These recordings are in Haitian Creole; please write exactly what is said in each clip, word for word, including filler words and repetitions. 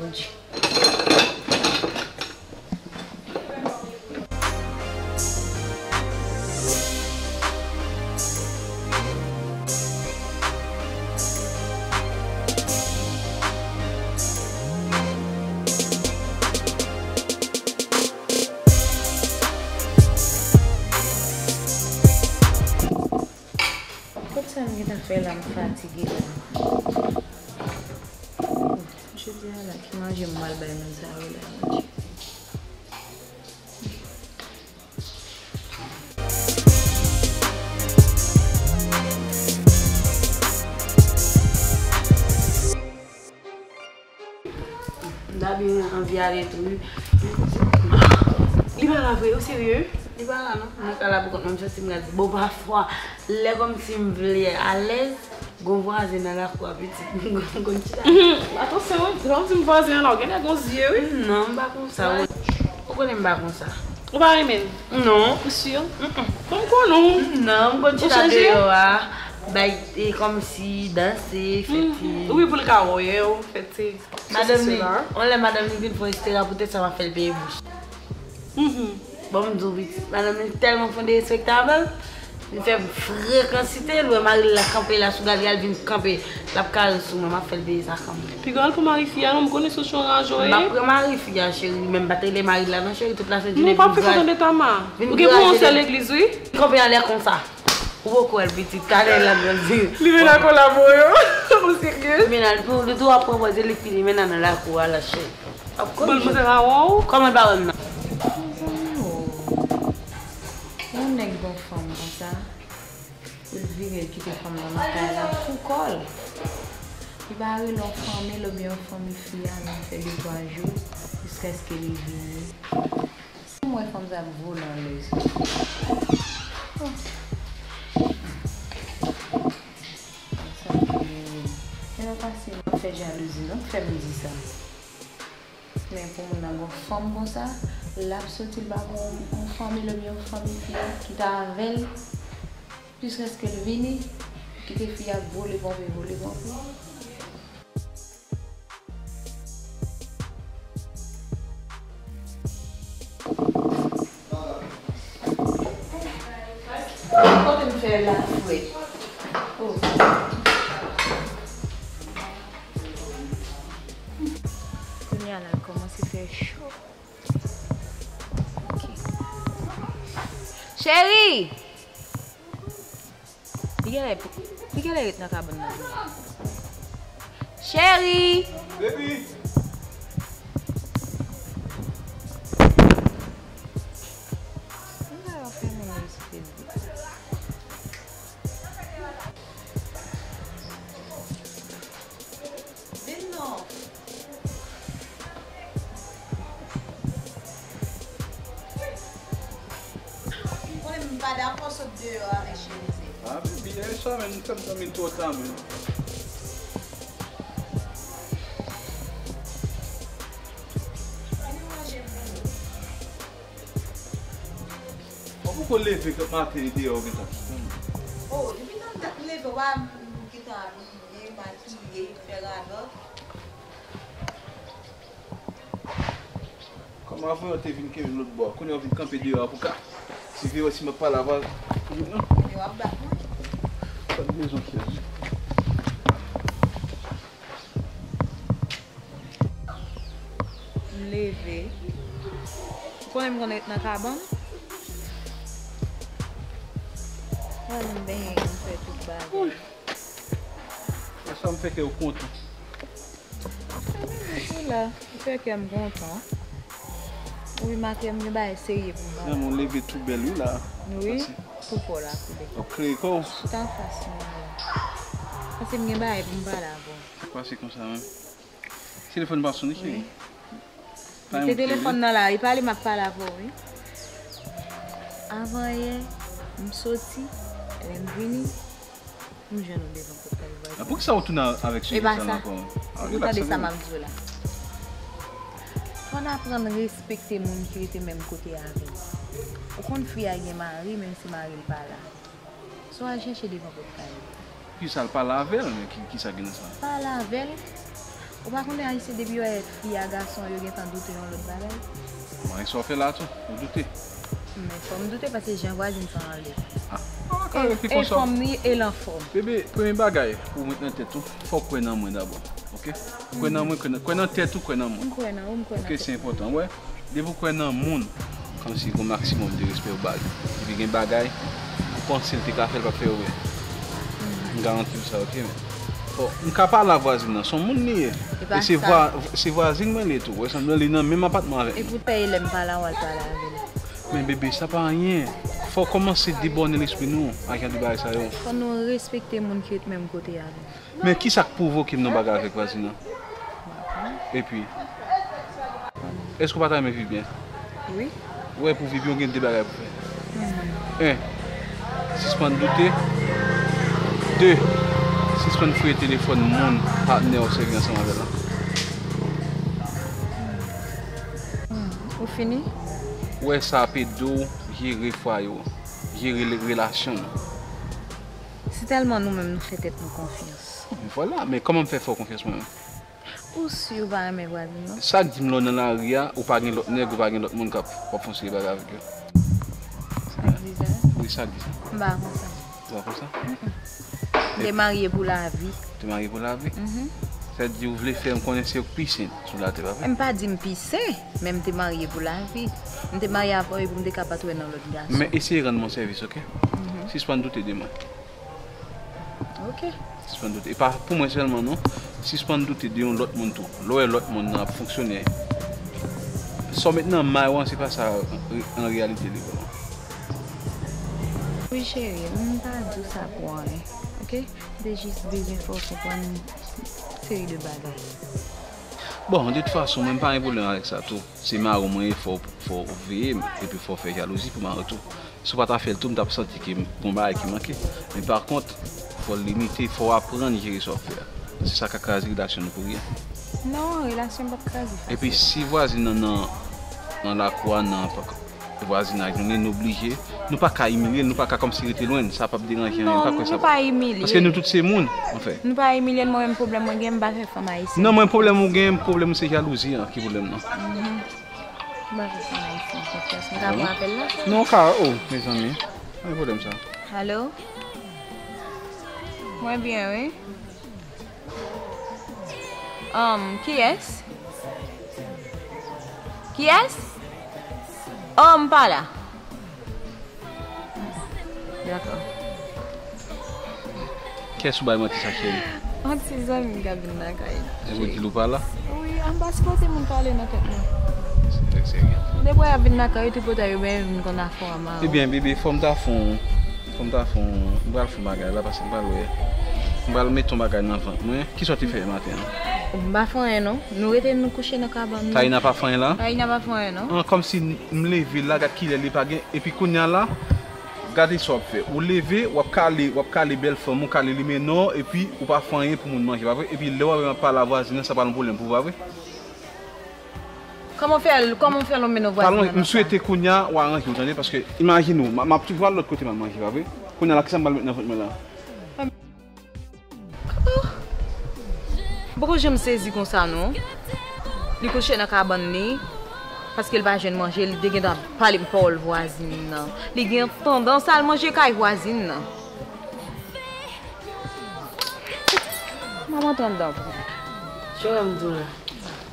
Bondye. Kot sa m gentan fè la, m fatige la. Jodi a la, ki manje m pral bay moun sa yo la, Bondye? M ta byen anvi ale tou wi. Li pa la vre, ou serye? Li pa la non. Mwen ka la pou kont mwen, m santi m gad. Bon, pafwa, lè kòmsi m vle alèz, gon vwazen nan lakou a pitit. M konn chita. Mhm. Atansyon wi, se kòmsi m vwazen an la, ou genlè gon zye wi. Non, m pa konsa. Ou konnen m pa konsa. Ou pa renmen l? Non. Ou si? Mm-mm. Bon, m konnen w. Non, m konn chita deyò a, bay, e, kòmsi danse, fete. Mhm. Wi, pou l ka wè w, fete. Madanm li, yon lè madanm li vin fè yon estera, poutèt sa m ap fè l peye bous. Mhm. Bon, m di w pitit, madanm li tèlman fè yon derespektan avè l, li fè frekansite, l wè mari l la kanpe la sou gade, l vin kanpe, l ap kare sou mwen, m ap fè l peye sa kanmenm. Piga l pou mari fi a non, m konnen se yon raje w ye. M p ap pran mari fi a, cheri, men m pa t rele mari l la non, cheri, tout la senti. Non, pa fè sa tande Tama. Ou gen pou yon sèl legliz, wi. Kanpe anlè konsa. Ou poko wè l pitit, talè l ap grandi. Li vin la kolabore w. Ou serye? Men al pou li tou ap pran pòz li fini men nan nan lakou a la cheri. Ap konnen. Bon, mwen se pa wè w. Kòman l pa wè m nan? Mezanmi o. Yon nèg gon fanm konsa, pou l vire l kite fanm nan nan kay la pou kò l. Li pa rele yon fanmi l oubyen yon fanmi fi a, men fè de twa jou jiskaske li vini. Si m wè fanm sa ap vole anlè. Oh. Sa m te gen. E nan pase m ap fè jalouzi non k fè m di sa. Men pou moun nan gon fanm konsa, l ap soti l pa gon yon fanmi l oubyen yon fanmi fi a ki ta avè l, jiskaske l vini, kite fi a vole ponpe, vole ponpe. Kote m fè la frèt. Oh. Kounye a la, l kòmanse fè cho. Ok. Cheri! Li genlè, li genlè ret nan kabann nan. Cheri! Baby! Mwen ta fè moun respè. Vin non. Ou konnen m pa dakò sot deyò avèk chemize. Ah, baby, yè swa menm, m fè m dòmi twò ta menm. Vin ranje pou ou. Ou poko leve, maten deyò gentan fè. Oh, depi nan dat m leve, ou pa m gentan abiye, makiye, fè radòt. Kòm avan yo te vin kenbe m lòt bò a, kounye a w vin kanpe deyò a pou ka siveye wè si m ap pale avè w. Yo ap bat mwen. Sa t bezwen fè wi. M leve. Ou konnen m konn ret nan kabann. Al m benyen, m fè tout bagay. Lè sa m fè kè w kontan. Sa m tou la, ou fè kè m kontan. Ou remake m gen bagay serye pou m ba ou. Mwen leve tou bèl wi la. Wi, pou kò la koule. W ap kreye kò w. Chita anfas mwen la. Paske m gen bagay pou m pale avè w. Pase konsa menm. Telefòn pa sonnen cheri. Wi. Se telefòn nan la, li pale, m ap pale avè w wi. Avan yè, m soti, lè m vini, m jwenn ou devan pòt kay vwazen. Ah, poukisa ou tounen avèk sijè sa la ankò? Ah, ou tande sa m ap di w la. Fò n aprann respekte moun ki rete menm kote avè w. Ou konn fi a gen mari, menm si mari l pa la. Si w al chèche devan pòt kay li. Kisa l pale avè l, men ki, kisa gen nan sa? Pale avè l. Ou pa konnen Ayisyen depi yo wè fi a gason yo gentan doute yon lòt bagay. Mwen sa w fè la tou, ou doute. Men fò m doute paske jan vwazin sa anlè. Ah, pa ka rete konsa. Enfòm li e l anfòm. Bebe, premye bagay pou w met nan tèt ou, fò w kwè nan mwen dabò. Ok? Kwè nan mwen, kwè nan, kwè nan tèt ou, kwè nan mwen. M kwè nan ou, m kwè nan Ok, se enpòtan, wè. Depi w kwè nan moun, kòmsi gon maksimòm de respè ou ba li. Epi gen bagay, ou panse l te ka fè l p ap fè yo vre. M garanti w sa, ok, men. Bon, m ka pale a vwazin nan, se yon moun li ye. E se vwa, se vwazin mwen li ye tou. Wè, sanble li nan menm apatman avèk mwen. Epi w pèye lè m pale a w al pale avè l. Men bebe, sa pa anyen. Fò w kòmanse debòne lespri nou ak jan de bagay sa yo. Fò nou respekte moun ki ret menm kote avè nou. Men kisa k pwovoke m nan bagay avèk vwazin nan? Epi, èske w pa ta renmen viv byen? Wi. Ou wè, pou viv byen, w gen de bagay pou fè. En, sispann doute. De, sispann fouye telefòn moun, patnè w sèvi ansanm avè l lan. Ou fini? Ou wè, sa ap ede w jere fwaye w, jere relasyon nou. Se tèlman nou menm nou fè tèt nou konfyans. Vwala, men kòman m fè fè w konfyans mwen menm? Ou si ou pa renmen vwazin nan? Sa k di m lè w nan lari a, ou pa gen lòt nèg, ou pa gen lòt moun k ap, w ap fè yon seri bagay avèk yo? Sa k di sa? Wi, sa k di sa. M pa konn sa. Ou pa konn sa? M te marye pou lavi. Ou te marye pou lavi? Sa di ou vle fè m konnen se ou k pi sen sou latè, pa vre? M pa di m pi sen, men m te marye pou lavi. M te marye avè w epi m te ka pa t wè nan lòt gason. Men eseye rann mwen sèvis, ok? Sispann doute de mwen. Ok. Sispann doute. E pa pou mwen sèlman, non. Sispann doute de yon lòt moun tou. Lè w wè lòt moun nan ap fonksyone, sa w met nan may ou an, se pa sa an reyalite li vre, non. Wi, cheri, m pa di w sa pou anyen, ok? M te jis bezwen fè w konprann seri de bagay. Bon, de tout fason, mwen m pa gen pwoblèm avèk sa tou. Se mari w mwen ye, fò, fò w veye m, epi fò w fè jalouzi pou mari w tou. Si w pa ta fè l tou, m t ap santi ke m gen yon bagay ki manke. Men pa kont, fò w limite, fò w aprann jere sa w ap fè a. Se sa k ap kraze relasyon nou pou ryen. Non, relasyon p ap kraze fasil. Epi si vwazin nan nan, nan lakou a, nan vwazinaj nou, men n oblije, nou pa ka imilye l, nou pa ka kòmsi rete lwen l, sa p ap deranje anyen, m pa kwè sa. Non, nou pa imilye l. Paske nou tout se moun, anfen. Nou pa imilye l, mwen menm pwoblèm mwen gen, m pa fè fanm ayisyèn. Non, mwen pwoblèm ou gen, pwoblèm ou se jalouzi an ki pwoblèm nan. M pa fè fanm ayisyen konfyans. M ka pran apèl la? Non, ou ka, oh, mezanmi. Pa gen pwoblèm sa. Alo? Mwen byen, wi. Um, kiyès? Kiyès? Oh, m pa la. Dakò. Kiyès ou bay manti sa, cheri? Yon ti zanmi m k ap vin lakay. E ou di l ou pa la? Wi, an pa sipoze moun pale nan tèt mwen. Se vre, se vre. Depi y ap vin lakay, yo tripotay yo, ben, yo vin konn afè w a mari w. Ebyen, bebe, fò m ta fè yon, fò m ta fè yon, m pral fè yon bagay la, paske m pral wè, m pral mete yon bagay nan vant mwen. Kisa w te fè yè maten an? M pa fè anyen, non. Nou rete, nou kouche nan kabann nou. Taina pa fè anyen la? Taina pa fè anyen, non. An, kòmsi m leve la, gad kilè li pa gen, epi kounye a la, Gade sa w ap fè. Ou leve, w ap kale, w ap kale bèl fanm ou, kale li men non, epi ou pa fè anyen pou moun manje, pa vre? Epi lè w ap pale a vwazin nan, sa pral yon pwoblèm pou ou, pa vre? Kòman w fè, kòman w fè lonmen nan vwazin nan? M swete kounye a w aranje w, tande, paske imajine w, m ap tou pral lòt kote m al manje, pa vre? Kounye a la, kisa m pral met nan vant mwen la? Oh! M poko janm sezi konsa non. Li kouche nan kabann li, paske l pa jwenn manje, li te gentan ap pale m pawòl vwazin nan. Li gen tandans al manje kay vwazin nan. M ap antre anndan pou. Kisa w wè m di w la?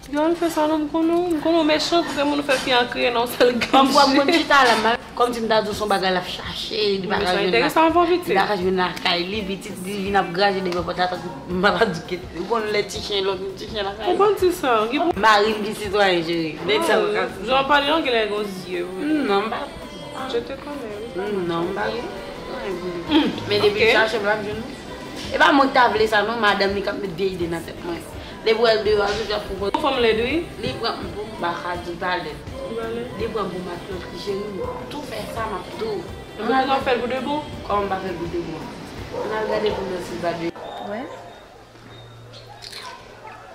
Yo, ann fè sa non, m konnen w, m konnen w mechan, kote moun ou fè fi an kriye nan yon sèl grenn je. Ann pran moun chita la, m pa, kòmsi m ta di w se yon bagay l ap chache, li pa ka jwenn la, li pa ka jwenn lakay li, pitit li vin ap graje devan pòt la, tankou m pa ta di w kite, ou konn lè ti chen, lòt ti chen lakay li. Ou pa di sa, gen pou. Mari m ki sitwayen, cheri, nèg sa yo ka di. Jan w pale an, genlè gen yon zye vre. Non, m pa. Je te connais, wi. Non, m pa gen anyen pou li. Men depi l chache m, l ap jwenn ou. E pa mwen ki ta vle sa non, madanm li k ap met vye ide nan tèt mwen. Depi w wè l deyò a, jodi a fou konn. Fanm lèd wi. Li pran m pou, m pa ka di l pa lèd. Li pa lèd. Li pran m pou matwòt li, cheri, m tou fè sa, m ap tou. Epi ou pa fè l pou de bon? Kòman m pa fè l pou de bon? Ann al gade pou m wè si l pa de. Wè.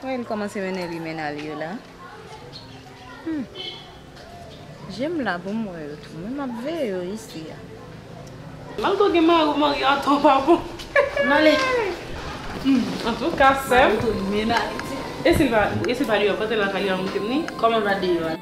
Wè l kòmanse mennen limena l yo la. Hmm. Je m la pou m wè yo tou, men m ap veye yo isi a. Malgre w gen mari w marye atò w pa bon. M ale. Hmm, antouka, sè m. Mari w tou, li mennen Ayiti. E si l pa, e si l pa deyò, pote l lakay li an, moute m ni. Kòman l pa deyò a?